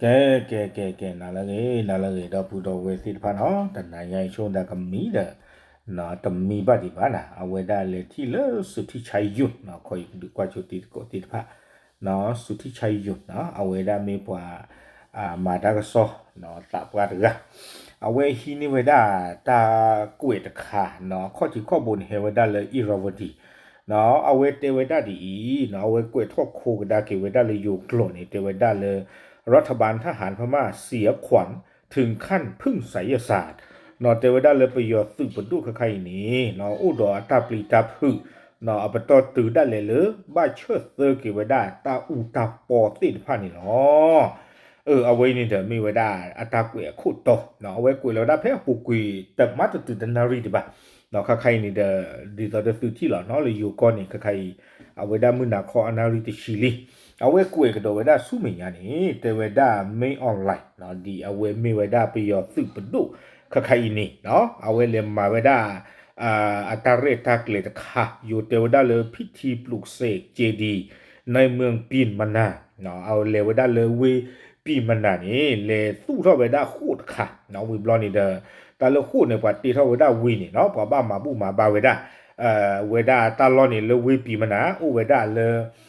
ကဲ ကဲ ကဲ ကဲ နၤလၢအဂ့ၤ နၤလၢအဂ့ၤ ဒီပုၢ်ဒီဝဲၢ်သ့ၣ်တဖၣ်နီၤ, တနၤညါအံၤဆိကမိၣ်သးကမံဒီး တမံဘၣ်ဒံးဘၣ်နၤ, အဝဲဒၣ်လဲၤထံၣ်လၢ စူၤထံၣ်ဆါယုၣ်နီၤ, ခီအံၤကဒုးကွၢ်ဆိတံၤသကိးသ့ၣ်တဖၣ်နီၤ, စူၤထံၣ်ဆါယုၣ်နီၤ, အဝဲဒၣ်မ့ၢ်ပှၤ မၤတၢ်ကစီၣ်နီၤ, သးပှၢ်တဂၤ, အဝဲဟံးန့ၢ်ဝဲဒၣ်တၢ်ကွဲးတခါနီၤ, ခီၣ်ထံးခီၣ်ဘိန့ၣ် ဟဲဝဲဒၣ်လၢ Irrawaddy နီၤ, အဝဲတဲဝဲဒၣ်ဒ်အံၤနီၤ, အဝဲကွဲးထီၣ်ခိကဒါက့ၤဝဲဒၣ်လၢယိၤကျိာ်န့ၣ် တဲဝဲဒၣ်လၢ รัฐบาลทหารพม่าเสียขวัญถึงขั้นพึ่งไสยศาสตร์ နီၤ, တဲဝဲဒၣ်လၢပယီၤသုးပဒိၣ်ခဲခါအံၤန့ၣ်နီၤ, အိၣ်ဒီးအတၢ်ပျံၤတၢ်ဖုးနီၤ, အပတီၢ်တုၤဒၣ်လဲာ်လၢ ဘၣ်ဆၢၣ်သၢက့ၤဝဲဒၣ်တၢ်အူတၢ်ပီသ့ၣ်တဖၣ်န့ၣ်လီၤ. အဝဲအံၤန့ၣ်ဒီးမ့ၢ်ဝဲဒၣ်အတၢ်ကွဲးအခိၣ်တီနီၤ, အဝဲကွဲးလီၤဝဲဒၣ်ဖဲအပူၤကွံာ် တမးတတုၤတနၣ်ရံၣ်ဒံးဘၣ်နီၤ, ခဲခါအံၤန့ၣ်ဒီး ဒ်သိးဒီးသုထံၣ်လီၤနီၤ, လၢယိၤကီၢ်န့ၣ် ခဲခါအံၤ အဝဲဒၣ်မုၢ်နၤခီအနၣ်ရံၣ်တဆံလံ, အဝဲကွဲးကဒီးဝဲဒၣ်ဆူမဲာ်ညါန့ၣ် တဲဝဲဒၣ် မင်းအောင်လှိုင်နီၤ, ဒ်အဝဲမ့ၢ်ဝဲဒၣ်ပယီၤသုးပဒိၣ်ခဲခါအံၤန့ၣ်နီၤ, အဝဲလဲၤမၤဝဲဒၣ် အတၢ်ရဲၣ်တၢ်ကျဲၤတခါ ယိၤတဲဝဲဒၣ်လၢ พิธีปลุกเสกเจดีย์ในเมืองปีนมะนาว အဝဲလဲၤဝဲဒၣ်လၢဝ့ၢ်ပံၤမနၤန့ၣ် လဲၤသူၣ်ထီၣ်ဝဲဒၣ်ဃိာ်တခါနီၤ, ဝံၤဘျီန့ၣ်ဒီး တၢ်လၢဃိာ်န့ၣ် ပှၤတ့ထီၣ်ဝဲဒၣ်ဝ့ၢ်န့ၣ်နီၤ, ပှၤဘၣ်မၤဘူၣ်မၤဘါဝဲဒၣ် ဝဲဒၣ်တၢ်လီၢ်န့ၣ်လၢဝ့ၢ်ပံၤမနၤ အိၣ်ဝဲဒၣ်လၢ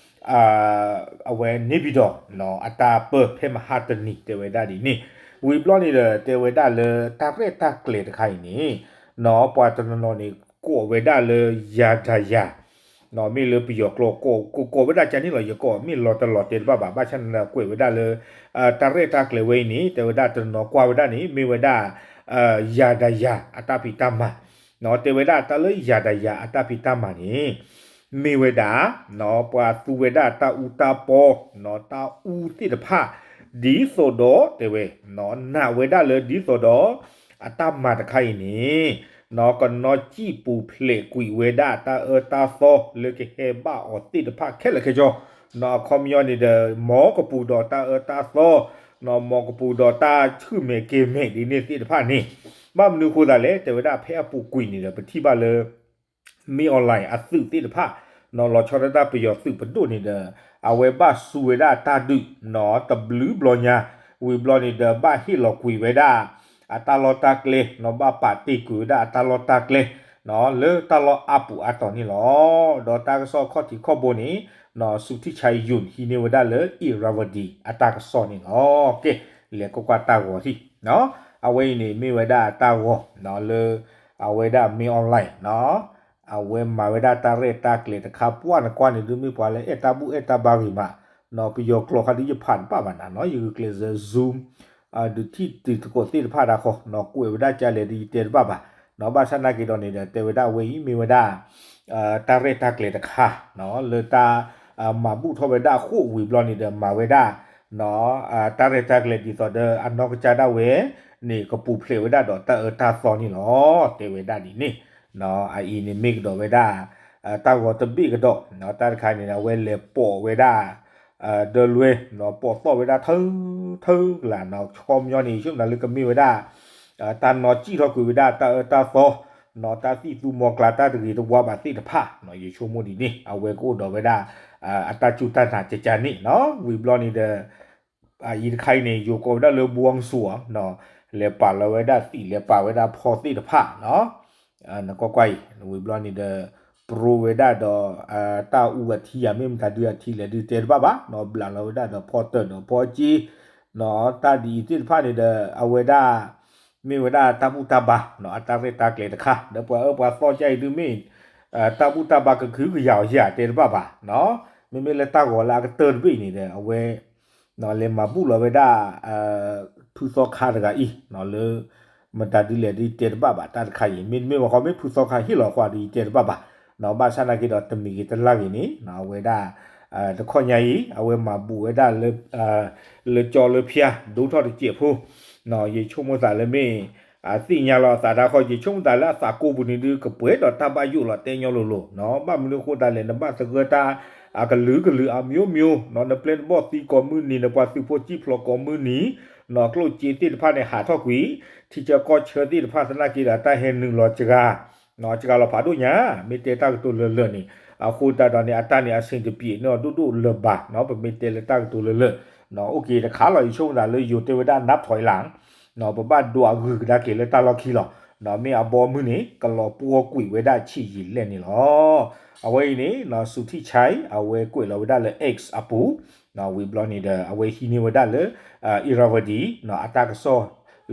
အဝဲန့ၣ်ပံၤဒီး အတၢ်ပၢၢ်ဖဲမဟါတနံၤ တဲဝဲဒၣ်ဒ်န့ၣ်, ဝံၤဘျီန့ၣ်ဒီး တဲဝဲဒၣ်လၢတၢ်ရဲၣ်တၢ်ကျဲၤတခါအံၤန့ၣ်နီၤ, ပှၤတနီၤနီၤန့ၣ် ကိးဝဲဒၣ်လၢ ယၤဒၤယၤ မ့ၢ်လၢပယီၤကျိာ် ကိးဝဲဒၣ်ကန့ၣ်လီၤ, ယကိးမ့ၢ်လီၤတလီၤတဲတဘၣ်ဘၣ်, ဘၣ်ဆၣ်န့ၣ်ဒီးကွဲးဝဲဒၣ်လၢ တၢ်ရဲၣ်တၢ်ကျဲၤဝဲအံၤန့ၣ် တဲဝဲဒၣ်တနီၤကွၢ်ဝဲဒၣ်န့ၣ် မ့ၢ်ဝဲဒၣ် ယၤဒၤယၤ အတၢ်ဖံးတၢ်မၤနီၤ, တဲဝဲဒၣ်တၢ်လၢယၤဒၤယၤအတၢ်ဖံးတၢ်မၤန့ၣ် မ့ၢ်ဝဲဒၣ် ပှၤသူဝဲဒၣ်တၢ်အူတၢ်ပီနီၤ, တၢ်အူသ့ၣ်တဖၣ် ဒ်သိးဒီး တဲဝဲ နာ်ဝဲဒၣ်လၢဒ်သိးဒီး အတၢ်မၤတခါအံၤန့ၣ်နီၤ, ကနီၣ်စံၣ်ပူၤဖျဲးကွံာ်ဝဲဒၣ်တၢ်အၢတၢ်သီလၢကဟဲဘၣ်အီၤသ့ၣ်တဖၣ်ခဲလၢာ်ခဲဆ့နီၤ, အခီပညီန့ၣ်ဒီး မ်ကပူၤဒီးတၢ်အၢတၢ်သီနီၤ, မ်ကပူၤဒီးတၢ်ဆူၣ်မဲာ်ကဲၤမဲာ်ဒ်န့ၣ်သ့ၣ်တဖၣ်န့ၣ်, ဘၣ်မနုၤဃိသးလဲၣ်, တဲဝဲဒၣ်ဖဲအပူၤကွံာ်န့ၣ်ဒီး ပထံၣ်ဘၣ်လၢ မင်းအောင်လှိုင် အသုးသ့ၣ်တဖၣ်နီၤ, လီၤဆီဒၣ်တၢ်ပယီၤသုးပဒိၣ်န့ၣ်ဒီး အဝဲဘၣ်စူၤဝဲဒၣ်တၢ်ဒုးနီၤ, တဘျုးဘျီညါ, ဝံၤဘျီန့ၣ်ဒီး ဘၣ်ဟ့ၣ်လီၤကွံာ်ဝဲဒၣ် အတၢ်လီၢ်တၢ်ကျဲနီၤ, ဘၣ်ပာ်တ့ၢ်ကွံာ်ဝဲဒၣ်အတၢ်လီၢ်တၢ်ကျဲနီၤ, လၢတၢ်လီၢ်အါပူၤအါတီၤန့ၣ်လီၤ. ဒီးတၢ်ကစီၣ်ခီၣ်ထံးခီၣ်ဘိန့ၣ်နီၤ, စူၤထံၣ်ဆါယုၢ် ဟံးန့ၢ်ဝဲဒၣ်လၢ Irrawaddy အတၢ်ကစီၣ်န့ၣ်လီၤ. ကဲ, လဲၤကွၢ်ကွၢ်တၢ်ဂီၤထံးနီၤ, အဝဲအံၤန့ၣ်မ့ၢ်ဝဲဒၣ်တၢ်ဂီၤနီၤ, လၢ အဝဲဒၣ် မင်းအောင်လှိုင် နီၤ, အဝဲမၤဝဲဒၣ်တၢ်ရဲၣ်တၢ်ကျဲၤတခါ ပှၢ်နကွၢ်န့ၣ်ဒုး မ့ၢ်ပှၤလၢအဲၣ်တၢ်ဘူၣ်အဲၣ်တၢ်ဘါဂ့ၤမးနီၤ, ပယီၤကျိာ်ခါဒုးယဖးတဘၣ်ဘၣ်နၤနီၤ, ယဂုာ်ကျဲးစၢး Zoom ဒုးထံၣ်တံၤသကိးသ့ၣ်တဖၣ်ဒၣ်ဃီနီၤ, ကွဲးဝဲဒၣ်ကလဲၣ်ဒုးယတဲတဘၣ်ဘၣ်နီၤ, ဘၣ်ဆၣ်နာ်က့ဒီးန့ၣ်ဒီး တဲဝဲဒၣ်အဝဲအံၤမ့ၢ်ဝဲဒၣ် တၢ်ရဲၣ်တၢ်ကျဲၤတခါနီၤ, လၢတၢ် မၤဘူၣ်ထီၣ်ဝဲဒၣ်ဃိာ်ဝံၤဘျီန့ၣ်ဒီး မၤဝဲဒၣ် တၢ်ရဲၣ်တၢ်ကျဲၤဒ်သိးဒီးအနီၢ်ကစၢ်ဒၣ်ဝဲန့ၣ် ကပူၤဖျဲးဝဲဒၣ်ဒီးတၢ်အၢတၢ်သီန့ၣ်လီၤ. တဲဝဲဒၣ်ဒ်န့ၣ်, အအံၤန့ၣ်မ့ၢ်ကဒီးဝဲဒၣ် တၢ်ဂီၤတဘ့ၣ်ကဒီး, တၢ်တခါန့ၣ် အဝဲလဲၤပိာ်ဝဲဒၣ် ဒၢလွဲ ပိာ်သီၣ်ဝဲဒၣ်ထၢ ထၢကလးနီၤ, ခီပညီန့ၣ် ယဆိကမိၣ်လၢကမ့ၢ်ဝဲဒၣ် တၢ်နီၢ်စံၣ်ထီၣ်ကွံာ်ဝဲဒၣ်တၢ်အၢတၢ်သီနီၤ, တၢ်သံၣ်သူမီၤကျၢ်တၢ်တဂ့ၤတဝါဘၣ်သ့ၣ်တဖၣ်နီၤ, ယဆိကမိၣ်ဒ်န့ၣ် အဝဲကအိၣ်ဒီးဝဲဒၣ် အတၢ်စူၢ်တၢ်နာ်ကကန့ၣ်နီၤ, ဝံၤဘျီန့ၣ်ဒီး အအံၤတခါအံၤန့ၣ် ယိၤကိးဝဲဒၣ်လၢ ဘွင်းစူး နီၤ, လဲၤပာ်လီၤဝဲဒၣ်သံၣ် လဲၤပာ်ဝဲဒၣ်ဖီသ့ၣ်တဖၣ်နီၤ, နကွၢ်ကွၢ်အံၤ ဝံၤဘျီန့ၣ်ဒီး ပြိဝဲဒၣ်ဒီး တၢ်အူအထံယၤ မ့ၢ်မတၤဒုးအထံလဲၣ်ဒုးတဲတဘၣ်ဘၣ်နီၤ, ဘျးလီၤဝဲဒၣ်ဒီးဖီတၢၢ်ဒီးဖီက့ နီၤ, တၢ်ဒ်အံၤသ့ၣ်တဖၣ်န့ၣ်ဒီး အဝဲဒၣ် မ့ၢ်ဝဲဒၣ်တၢ်ဘူၣ်တၢ်ဘါနီၤ, အတၢ်ရဲၣ်တၢ်ကျဲၤတခါ ဒီးပှၤအၢပှၤသီကအံၤဒုးမ့ၢ် တၢ်ဘူၣ်တၢ်ဘါကခုကယၤအီၤယၤတဲတဘၣ်ဘၣ်နီၤ, မ့မ့ၢ်လၢတၢ်ဂီၤလၢအကတၢၢ်တဘ့ၣ်အံၤန့ၣ်ဒီး အဝဲ လဲၤမၤဘူၣ်လီၤဝဲဒၣ် ဖုသီခါတဂၤအံၤနီၤ, လၢ မတၤဒုးလဲၣ်ဒုးတဲတဘၣ်ဘၣ်တၢ်တခါအံၤ, မ့တမ့ၢ်ဘၣ်ဃီ မ့ၢ်ဖုသီခါဟ့ၣ်လီၤကွၢ်ဒုးယတဲတဘၣ်ဘၣ်နီၤ, ဘၣ်ဆၣ်နာ်က့ဒီးတမံၤဂ့ၤတလၢ်ဂ့ၤန့ၣ် အဝဲဒၣ် တခီညါအံၤ အဝဲမၤဘူၣ်ဝဲဒၣ် လၢကၠီလၢဖၠါ ဒိၣ်ထီၣ်တစဲးဖိနီၤ, ယဆိကမိၣ်သးလၢမ့ၢ် အသ့ၣ်ညါလီၤအသးတၢ်ဃီ ယဆိကမိၣ်သးလၢအသးကိးပူၤန့ၣ်ဒုး ကပှဲၤဒီးတၢ်ဘၣ်ယိၣ်လီၤတဲညီလိၤလိၤနီၤ, ဘၣ်မနုၤအဃိသတးလဲၣ် နဘၣ်သဂၢၢ်တၢ် အကလုာ်ကလုာ်အမျိုးမျိုးနီၤ, နပျဲၢ်နဘီၣ်သံကိးမုၢ်နံၤ နပှၤသုးဖိစံၣ်ဖျိးကိးမုၢ်နံၤနီၤ, ကျိၣ်စ့သ့ၣ်တဖၣ်န့ၣ် ဟးထီၣ်ကွံာ် ထံဆၢကီၢ်ဆၢသ့ၣ်တဖၣ် သနာ်က့ဒီးတၢ်ဟဲနုာ်လီၤစှၤ စှၤလီၤဖးဒိၣ်ညါ, မ့ၢ်တဲတၢ်ကတိၤလၢာ်လၢာ်န့ၣ်, အဃိသတးဒီးန့ၣ် အတၢ်န့ၣ် အဆင်တပြေန့ၢ်အီၤဒိၣ်ဒိၣ်လၢၤဘၣ်နီၤ, ပမ့ၢ်တဲလၢတၢ်ကတိၤလၢာ်လၢာ် အိၣ်က့ၤတခါလီၤ ယဆိကမိၣ်သးလၢယိၤတဲဝဲဒၣ် နၢဖီၣ်အံလၢ် ပဘၣ်ဒွးဂုာ်ကဒါက့ၤလၢတၢ်လီၢ်ခံလီၤ. မ့ၢ်အဘီအမုၢ်န့ၣ် ကလီၤပှီၢ်ကွံာ်ဝဲဒၣ်ဆံးယံာ်လဲၣ်န့ၣ်လီၤ. အဝဲအံၤန့ၣ် စူၤထံၣ်ဆဲ အဝဲကွဲးလီၤဝဲဒၣ်လၢ X အပူၤ ဝံၤဘျီန့ၣ်ဒီး အဝဲဟံးန့ၢ်ဝဲဒၣ်လၢ Irrawaddy အတၢ်ကစီၣ်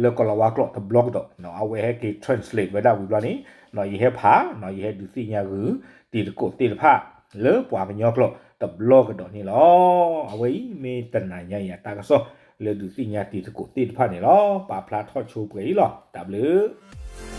လၢကိၤလၤဝါကျိာ်တဘျီကဒီး အဝဲဟဲက့ၤ translate ဝဲဒၣ်ဝံၤဘျီန့ၣ် ယဟဲဖး ယဟဲဒုးသ့ၣ်ညါဂုာ် တံၤသကိးသ့ၣ်တဖၣ် လၢပှၤကညီကျိာ်တဘျီကဒီးန့ၣ်လီၤ. အဝဲအံၤမ့ၢ်တနၤညါအံၤအတၢ်ကစီၣ် လၢဒုးသ့ၣ်ညါတံၤသကိးသ့ၣ်တဖၣ်န့ၣ်လီၤ. ပာ်ဖျါထီၣ်ဆိပှဲၤအံၤလီၤ. တၢ်ဘျုး